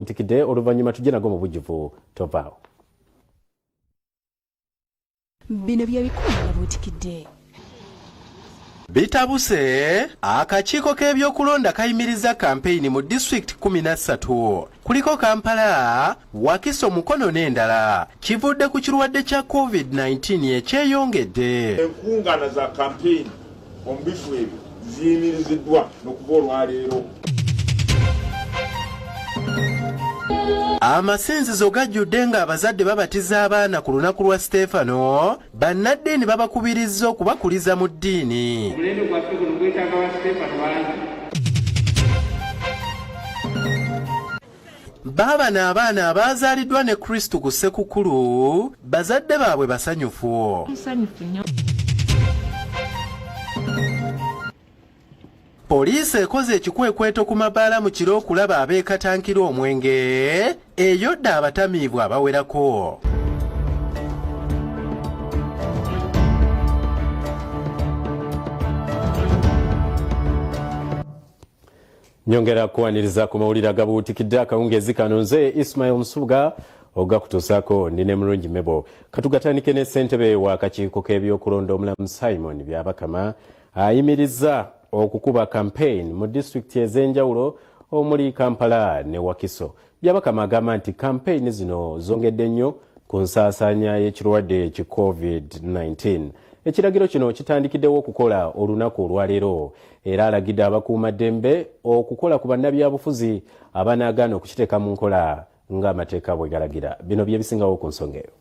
Ntikidde oluvannyuma tujje nago mu bujjuvu tovaawo. Bino bye bikulu byabuutikidde. Bitabuse, akakiiko k'ebyokulonda kayimirizza kampeyini mu disitulikiti 13 kuliko Kampala, Wakiso, Mukono n'endala. Kivudde ku kirwadde kya Covid-19 ekyeyongedde. Enkungaana za kampeyini omu bifo ebyo ziyimiriziddwa nokuva olwaleero. Amasinzizo gajjudde ng'abazadde babatiza abaana ku lunaku lwa Siteefano, bannaddiini babakubirizza okubakuliza mu ddiini. Omulembe gwaffe guno gwetaaga ba Siteefano bangi. Baabano abaana abaazaaliddwa ne Kristu ku Ssekukulu, bazadde baabwe basanyufu. Musanyufu nnyo. Poliisi ekoze ekikwekweto ku mabaala mu kiro okulaba abeekatankira omwenge, eyodde abatamiivu abawerako. Nyongera kuwaniriza ku mawulire agabuutikidde akawungeezi kano. Nze Ismail Nsubuga ogakutuusaako ndi ne Mulungi Mebo. Katugatandike ne ssentebe w'akakiiko k'ebyokulonda omulamu Simon Byabakama ayimirizza okukuba campaign mu disitulikiti ez'enjawulo omuli Kampala ne Wakiso. Byabakama agamba nti campaign zino zongedde nnyo ku nsaasaanya y'ekirwadde ki COVID-19. Ekiragiro kino kitandikiddewo okukola olunaku olwaleero era alagidde abakuumaddembe okukola ku bannabyabufuzi abanaagaana okukiteeka mu nkola ng'amateeka bwe galagira. Bino bye bisingawo ku nsonga eyo.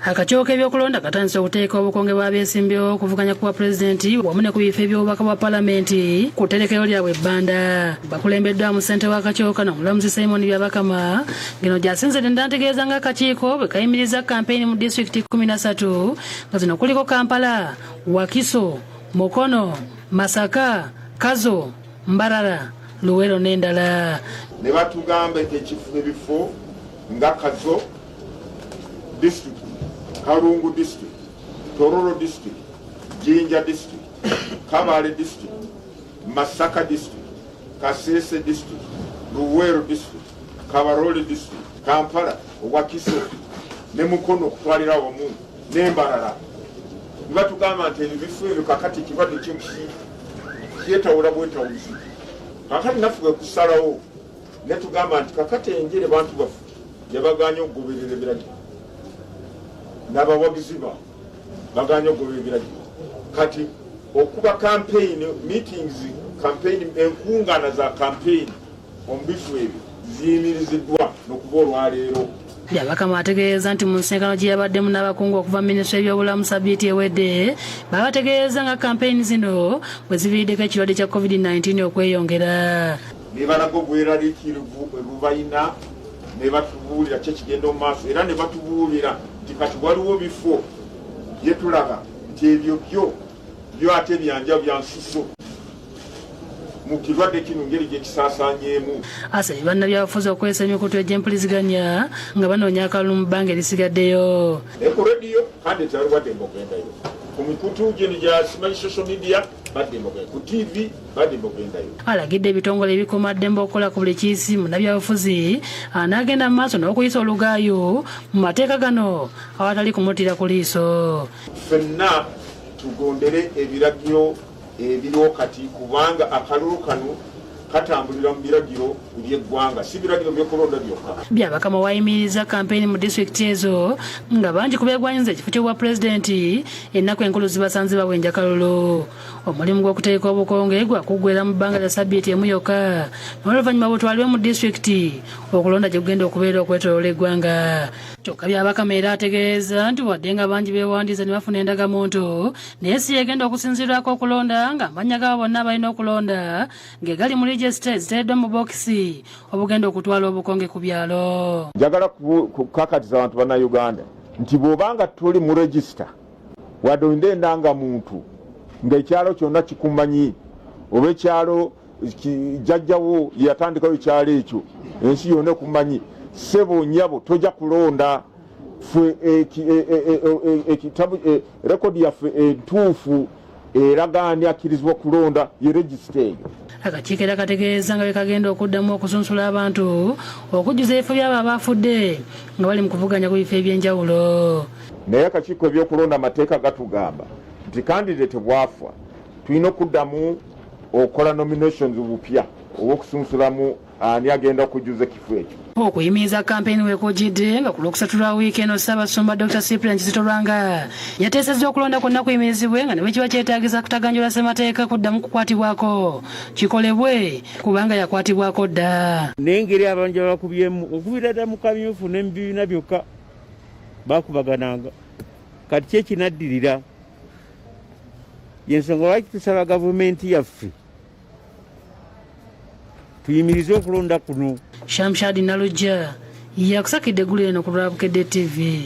Akakiiko k'ebyokulonda katandise okuteeka obukonge bw'abeesimbyewo okuvuganya ku bwa pulezidenti wamu ne ku bifo eby'obubaka bwa palamenti ku tterekero lyabwe ebbanda. Bakulembeddwamu ssentebe w'akakiiko kano omulamuzi Simon Byabakama ng'eno gy'asinzidde n'ategeeza ng'akakiiko bwe kayimiriza kampeyini mu disitulikiti 13 nga zino kuliko Kampala, Wakiso, Mukono, Masaka, Kazo, Mbarara, Luwero n'endala. Ne batugamba ebifo nga Kazo district, Kalungu district, Tororo district, Jinja district, Kabale district, Masaka district, Kasese district, Luwero district, Kabarole district, Kampala, Wakiso ne Mukono okutwalira awamu n'Embarara. Ne batugamba nti ebyo bifo ebyo kakati ekirwadde kyo kyetawula bwetawuzi. Kakati naffe kwe kusalawo ne tugamba nti kakati enjere bantu baffe yabagaanye okugoberera ebiragiro n'abawagizi ba bagaanye okugoberera ebiragiro. Kati okuba campaign meetings, campaign enkungaana za campaign omu bifo ebyo ziyimiriziddwa n'okuva olwaleero. Byabakama ategeeza nti mu nsisinkano gye yabaddemu n'abakungu okuva mu minisitule y'ebyobulamu sabbiiti ewedde baabategeeza nga kampeyini zino bwe ziviiriddeko ekirwadde kya COVID-19 okweyongera. Ne balaga obweraliikirivu bwe bubalina ne batubuulira ki ekigenda mu maaso era ne batubuulira nti kati waliwo bifo bye tulaba nti ebyo byo byo ate byanja bya nsuso mu kirwadde kino ngeri gye kisaasaanyeemu. Asabye bannabyabufuzi okukozesa emikutu egy'empuliziganya nga banoonya akalulu mu bbanga erisigaddeyo. Naye ku rediyo kandi ekyali baddembe okugendayo, ku mikutu gino gya simanyi social media baddembe okugenda, ku ttiivi baddembe okugendayo. Alagidde ebitongole ebikuumaddembe okukola ku buli kiisi munnabyabufuzi anaagenda mu maaso n'okuyisa olugaayu mu mateeka gano awatali kumuttira ku liiso. Ffenna tugondere ebiragiro ebiriwo kati kubanga akalulu kano katambulira mu biragiro by'eggwanga, si biragiro by'okulonda byokka. Byabakama wayimiriza kampeyini mu disitulikiti ezo nga bangi ku beegwanyiza ekifo ky'obwapulezidenti ennaku enkulu zibasanze bawenja kalulu. Omulimu gw'okutegeka obukonge gwakuggweera mu bbanga lya ssabbiiti emu yokka n'oluvannyuma butwalibwe mu disitulikiti okulonda gye kugenda okubeera okwetoloola eggwanga. Kyokka Byabakama era ategeeza nti wadde nga bangi beewandiisa ne bafuna endagamuntu naye si yegenda okusinziirwako okulonda ng'amannya g'abo bonna abalina okulonda ge gali mu lijesita eziteereddwa mu bookisi obugenda okutwala obukonge ku byalo. Njagala kukakatiza abantu bannayuganda nti bw'oba nga toli mu regisita wadde olina endangamuntu ng'ekyalo kyonna kikumanyi oba ekyalo jjajjawo yeyatandikawo ekyalo ekyo ensi yonna ekumanyi, ssebo nnyabo tojja kulonda. Ffe ekitabu rekodi yaffe entuufu eraga ani akkirizibwa okulonda ye regisita eyo. Akakiiko era kategeezezza nga bwe kagenda okuddamu okusunsula abantu okujjuza ebifo by'abo abaafudde nga bali mu kuvuganya ku bifo eby'enjawulo. Naye akakiiko ebyokulonda amateeka gatugamba nti kandidate bwafa tulina okuddamu okukola nominations bupya oba okusunsulamu ani agenda okujjuza ekifo ekyo. Okuyimiriza kampeyini wekujjidde nga ku Lwokusatu lwa wiiki eno Ssaabasumba Dr Cyprian Kizito Lwanga yateesezza okulonda kwonna kuyimirizibwe nga ne bwe kiba kyetaagisa kutaganjula ssemateeka kuddamu kukwatibwako kikolebwe kubanga yakwatibwako dda. N'engeri abantu gye bakubyemu okubira ddala mu kamyufu ne mu bibiina byokka bakubagananga kati ki ekinaddirira yensonga lwaki tusaba gavumenti yaffe tuyimirize okulonda kuno. Shamshad Nalujja yakusakidde eggulu eno ku lwa Bukedde TV.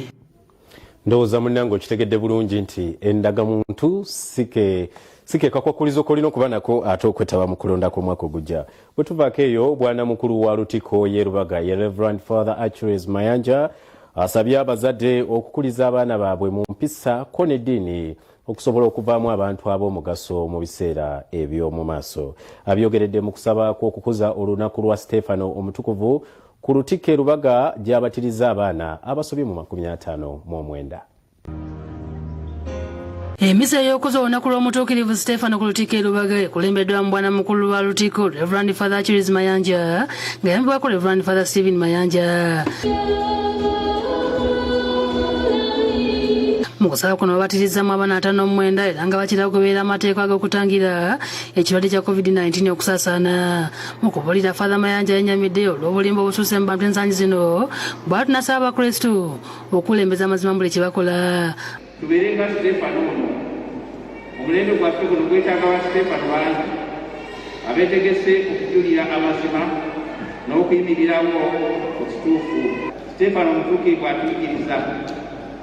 Ndowooza munnange okitegedde bulungi nti endagamuntu sike sike kakwakulizo kolina okuba nako ate okwetaba mu kulonda kw'omwaka ogujja. Bwe tuvaako eyo, bwana mukulu wa Lutikko y'e Lubaga ye Reverend Father Achilles Mayanja asabye abazadde okukuliza abaana baabwe mu mpisa ko n'eddiini okusobola okuvaamu abantu ab'omugaso mu biseera eby'omu maaso. Abyogeredde mu kusaba kw'okukuza olunaku lwa Stefano Omutukuvu ku Lutikko e Lubaga gy'abatiriza abaana abasobye mu 59. Emisa ey'okuza olunaku lw'omutuukirivu Stefano ku Lutikko e Lubaga ekulembeddwamu bwana mukulu wa Lutikko Reverend Father Achilles Mayanja ng'ayambibwako Reverend Father Stephen Mayanja. Mu kusaba kuno babatirizzamu abaana 59 era nga bakira okubeera amateeka ag'okutangira ekirwadde kya COVID-19 okusaasaana. Mu kubuulira Father Mayanja yennyamidde olw'obulimba obusuuse mu bantu ensangi zino bw'atyo n'asaba Abakristu okukulembeza amazima mu buli kye bakola. Tubeere nga Siteefano ono. Omulembe gwaffe guno gwetaaga ba Siteefano bangi abeetegese okujulira amazima n'okuyimirirawo ku kituufu. Siteefano omutuukirivu atuyigiriza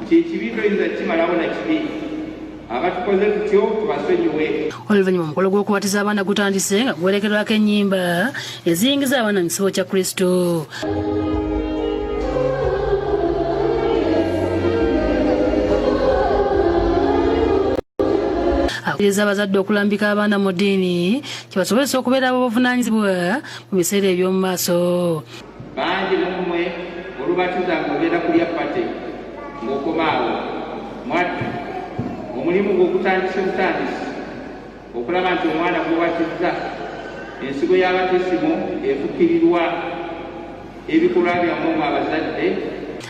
nti ekibi toyinza kukimalawo na kibi. Abatukoze tutyo tubasonyiwe. Oluvannyuma omukolo gw'okubatiza abaana gutandise nga guwerekerwako ennyimba eziyingiza abaana mu kisibo kya Kristo. Akubiriza abazadde okulambika abaana mu ddiini kibasobozesa okubeera ab'obuvunaanyizibwa mu biseera eby'omu maaso. Bangi mu mmwe olubatiza ng'ogenda kulya pate ng'okoma awo. Mwattu, omulimu gwo gutandise butandisi okulaba nti omwana gw'obatizza ensigo ya batisimo efukirirwa ebikolwa byammwe mmwe abazadde.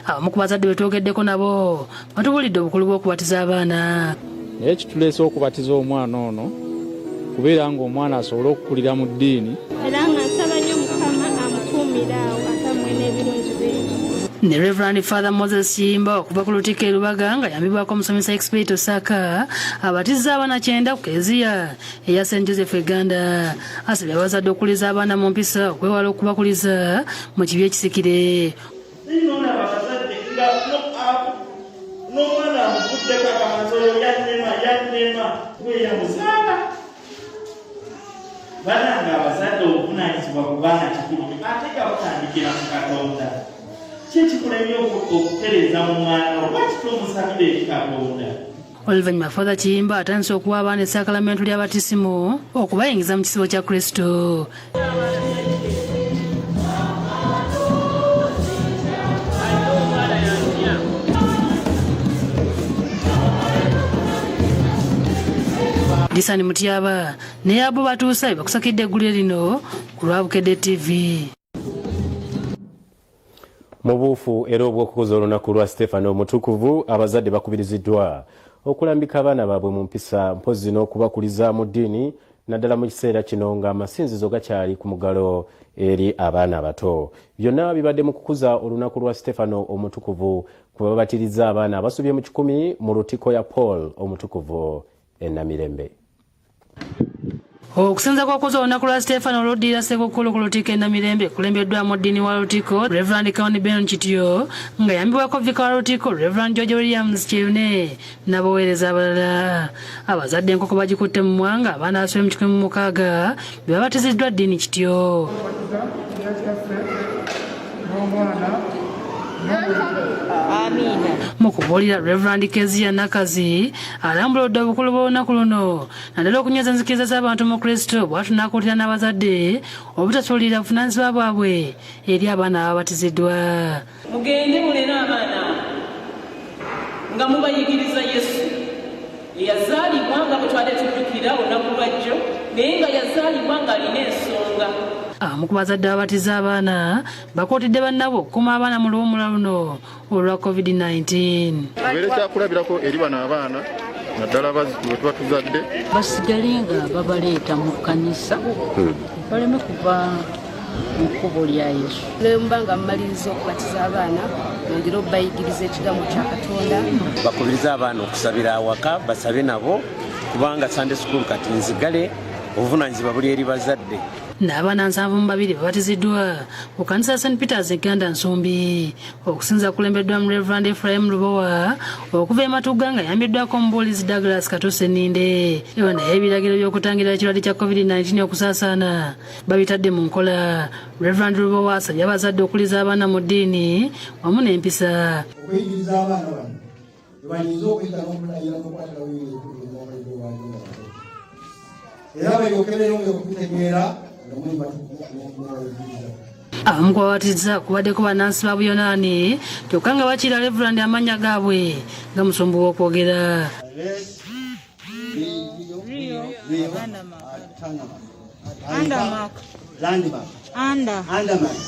Abamu ku bazadde be twogeddeko nabo batubuulidde obukulu bw'okubatiza abaana. Naye kituleese okubatiza omwana ono kubeera ng'omwana asobole okukulira mu ddiini. Era nga nsaba nnyo Mukama amukuumire awo ate amuwe n'ebirungi bingi. Ne Reverend Father Moses Kiyimba okuva ku Lutikko e Lubaga nga yambibwako omusomesa Expedito Saka abatizza abaana 90 ku Kereziya eya St Joseph e Gganda. Asabye abazadde okukuliza abaana mu mpisa okwewala okubakuliza mu kibi ekisikire. Nolaba abazadde nga n'omwana amuvuddeko akamanzi oyo yannema yannema weyamuzaala. Banange abazadde obuvunaanyizibwa ku baana kikulu nnyo ate nga butandikira mu Katonda. Ki ekikulemye okutereeza mu mwana wo? Lwaki tomusabira eri Katonda? Oluvannyuma Father Kiyimba atandise okuwa abaana essaakalamentu lya batisimu okubayingiza mu kisibo kya Kristo. Disani Mutyaba ne Abu Batuusa be bakusakidde eggulire lino ku lwa Bukedde TV. Mu buufu era obw'okukuza olunaku lwa Stefano Omutukuvu, abazadde bakubiriziddwa okulambika abaana baabwe mu mpisa mpozzi n'okubakuliza mu ddiini naddala mu kiseera kino ng'amasinzizo gakyali ku muggalo eri abaana abato. Byonna bibadde mu kukuza olunaku lwa Stefano Omutukuvu kwe babatiriza abaana abasobye mu 100 mu Lutikko ya Paul Omutukuvu e Namirembe. Okusinza kw'okuza olunaku lwa Stefano oluddirira Ssekukkulu ku Lutikko e Namirembe kulembeddwamu ddiini wa Lutikko Reverend Count Ben Kityo nga yambibwako Vika wa Lutikko Reverend George Williams Kyeyune n'abaweereza abalala. Abazadde enkoko bagikutte mu mwanga abaana abasobe mu 160 be babatiziddwa ddiini Kityo. N'omwana Mu kubuulira, Reverend Kezia Nakazi alambuludde obukulu bw'olunaku luno, naddala okunyweza enzikiriza z'abantu mu Kristo. Bw'atyo n'akuutira n'abazadde obutasuulirira buvunaanyizibwa bwabwe eri abaana ababatiziddwa. Mugende mulere abaana nga mubayigiriza Yesu eyazaalibwa nga bwe twali tujjukira olunaku lwajjo, naye nga yazaalibwa ng'alina ensonga. Abamu ku bazadde ababatiza abaana bakuutidde bannaabwe okukuuma abaana mu luwummula luno olwa COVID-19. Tubeere kyakulabirako eri bano abaana, naddala abazzukulu bwe tuba tuzadde. Basigale nga babaleeta mu kkanisa, baleme kuva mu kkubo lya Yesu. Nemuba nga mumaliriza okubatiza abaana, mwongere okubayigiriza ekigambo kya Katonda. Bakubiriza abaana okusabira awaka, basabe nabo, kubanga Sunday school kati nzigale, obuvunanyizibwa buli eri bazadde. N'abaana 72 babatiziddwa ku kanisa ya St Peters e Nsumbi. Okusinza kulembeddwa mu Reverend Ephraim Lubowa okuva e Matugga, nga yambiddwako omubuulizi Douglas Katuse Ninde. Ewa naye ebiragiro by'okutangira ekirwadde kya COVID-19 okusaasaana babitadde mu nkola. Reverend Lubowa asabye abazadde okuliza abaana mu ddiini wamu n'empisa. Okuyigiriza abaana bano bayinza okuyiga n'okulayira n'okukwatira wiiri, era balyoke beeyongere okubitegeera nga muli mubayigiriza. Abamu ku babatiza kubaddeko bannansi ba Buyonaani, kyokka nga bakira Reverend amannya gaabwe nga musumbu w'okwogera. Rio Andermark. Landmark. Under. Andermark.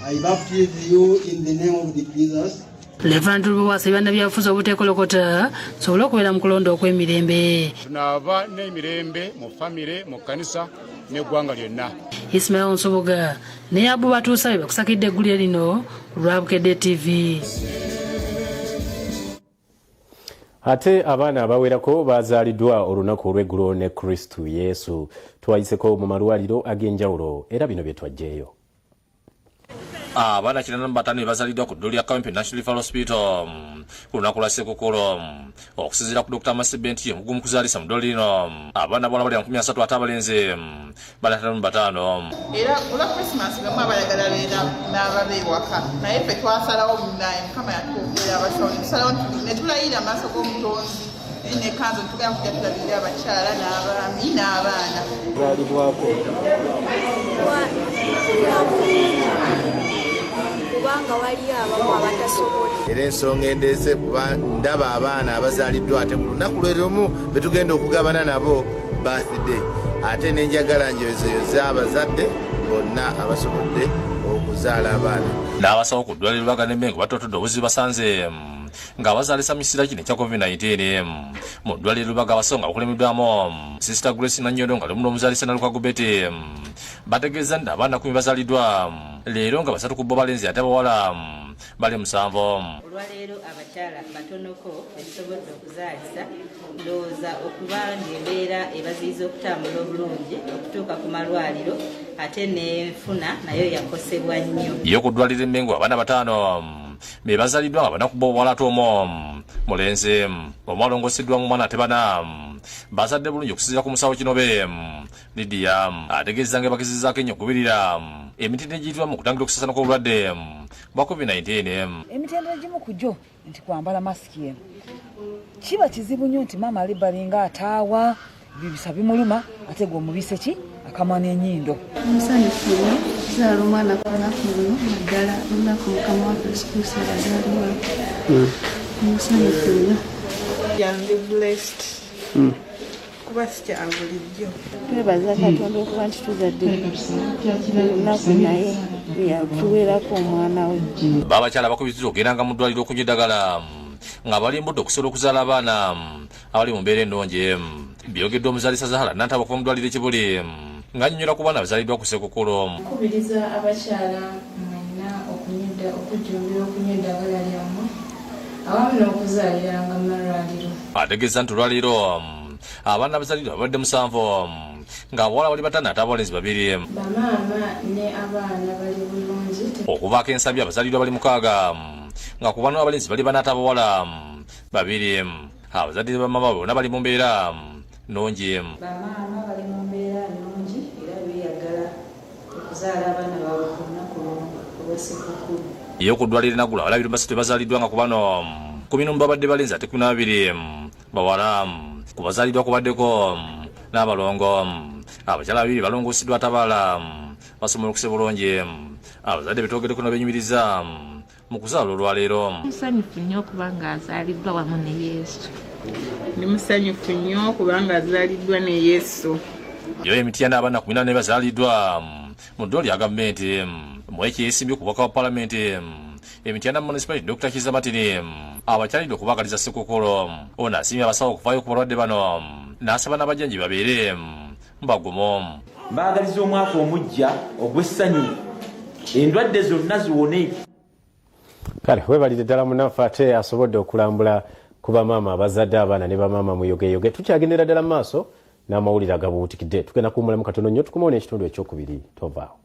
I baptize you in the name of the Jesus. Reverend Lubowa asabye bannabyabufuzi obuteekolokota sobole okubeera mu kulonda okw'emirembe. Tunaava n'emirembe mu famire, mu kkanisa n'eggwanga lyonna. Ismail Nsubuga ne Abu Batuusa be bakusakidde eggulire lino ku lwa Bukedde TV. Ate abaana abawerako bazaaliddwa olunaku olw'eggulo ne Kristu Yesu. Twayiseko mu malwaliro ag'enjawulo, era bino bye twaggyeeyo. Abaana 95 be bazaliddwa ku ddwaliro lya Kawempe National Referral Hospital ku lunaku lwa Ssekukulu. Okusinziira ku Dr Masebe nti omugumu kuzaalisa mu ddwaliro lino, abaana bawala bali 30, ate abalenzi bali 55. Era olwa Christmas bamu abayagala beera n'ababe ewaka, naye ffe twasalawo munaye Mukama yatuwokulera abasawo netusalawo netulayira amaaso g'omutonzi naye nekanzo ntugenda kujja tulabirira abakyala n'abaami n'abaana. Zaalibwako. Kubanga waliyo abamu abatasobola. Era ensonga endeese kuba ndaba abaana abazaaliddwa ate ku lunaku lwe lumu betugenda okugabana nabo birthday, ate nenjagala njozeyoze abazadde bonna abasobodde okuzaala abaana. N'abasawo ku ddwaliro Lubaga ne Mengo batotodde obuzibu basanze ng'abazaalisa mu kiseera kino ekya COVID-19. Mu ddwaliro Lubaga, abasawo nga bakulembeddwamu Sister Grace Nanyondo nga lumu n'omuzaalisa Nalukago Betty bategeeza nti abaana 10 bazaaliddwa leero, nga basatu ku bo balenzi ate abawala bali 7. Olwaleero abakyala batonoko betusobodde okuzaalisa, ndowooza okuba ng'embeera ebaziyiza okutambula obulungi okutuuka ku malwaliro, ate n'enfuna nayo yakosebwa nnyo. Ye ku ddwaliro Emmengo, abaana 5 be bazaaliddwa, nga bana ku bo bawala ate omu mulenzi. Omu alongoseddwa mu mwana, ate bana bazadde bulungi. Okusinziira ku musawo Kinobe Lidiya, ategeeza nga bagezezaako ennyo okubirira emitendera egiyitibwa mu kutangira okusaasaana kw'obulwadde bwa COVID-19. Emitendera egimu ku gyo nti kwambala masiki. Eno kiba kizibu nnyo nti maama ali balinga ataawa bibisa bimuluma, ate gwe omubise ki akamwa n'ennyindo. Musanyufu nnyo okuzaala omwana ku lunaku luno, naddala olunaku Mukama waffe Yesu Kristo azaalibwako. Musanyufu nnyo. Ndi blessed kuba si kya bulijjo. Twebaza Katonda okuba nti tuzadde lunaku, naye yatuweerako omwana we. Babakyala bakubiriziddwa okugendanga mu ddwaliro okunywa eddagala nga bali mbudde okusobola okuzaala abaana abali mu mbeera ennungi. Byogeddwa omuzaalisa Zahara Nantaba okuva mu ddwaliro Ekibuli, ng'annyonnyola ku baana abazaaliddwa ku Ssekukulu. Nkubiriza abakyala mwenna okujjumbira okunywa eddagala lyammwe awamu n'okuzaaliranga mu malwaliro. Ategeeza nti olwaleero abaana abazaalirwa babadde 7, ng'abawala bali 5 ate abalenzi 2. Bamaama ne abaana bali bulungi. Okuvaako Ensambya, abazaalirwa bali 6, nga ku bano abalenzi bali 4 ate abawala 2. Abazadde bamaama bonna bali mu mbeera nnungi. Bamaama bali mu mbeera nnungi era beeyagala okuzaala abaana baabwe ku lunaku luno. olwa Ssekukulu. Ye ku ddwaliro e Nagula abalabirwa basatu bazaaliddwa nga ku bano 11 babadde balenzi ate 12 bawala. Ku bazaaliddwa kubaddeko n'abalongo. Abakyala babiri balongoosiddwa ate abalala basumulukuse bulungi. Abazadde betwogeddeko no benyumiriza mu kuzaala olwaleero. Musanyufu nnyo okuba nga azaaliddwa wamu ne Yesu. Ndi musanyufu nnyo kubanga azaaliddwa ne Yesu. Yo emityana abaana 14 bazaaliddwa mu ddwaliro lya gavumenti. Mweki yesimbye ku bubaka bwa palamenti emityana municipality Dr. Kiza Martin abakyalidde okubaagaliza Ssekukulu. Ono asiimye abasawo okuvaayo ku balwadde bano n'asaba n'abajjanjabi babeere bagumu. Mbaagaliza omwaka omuggya ogw'essanyu, endwadde zonna ziwone. Kale webalire ddala munaffe ate asobodde okulambula ku bamaama abazadde abaana ne bamaama muyogeyoge. Tukyagendera ddala mu maaso n'amawulire agabuutikidde. Tugenda kuwummulamu katono nnyo tukomewo n'ekitundu ekyokubiri. Tovaawo.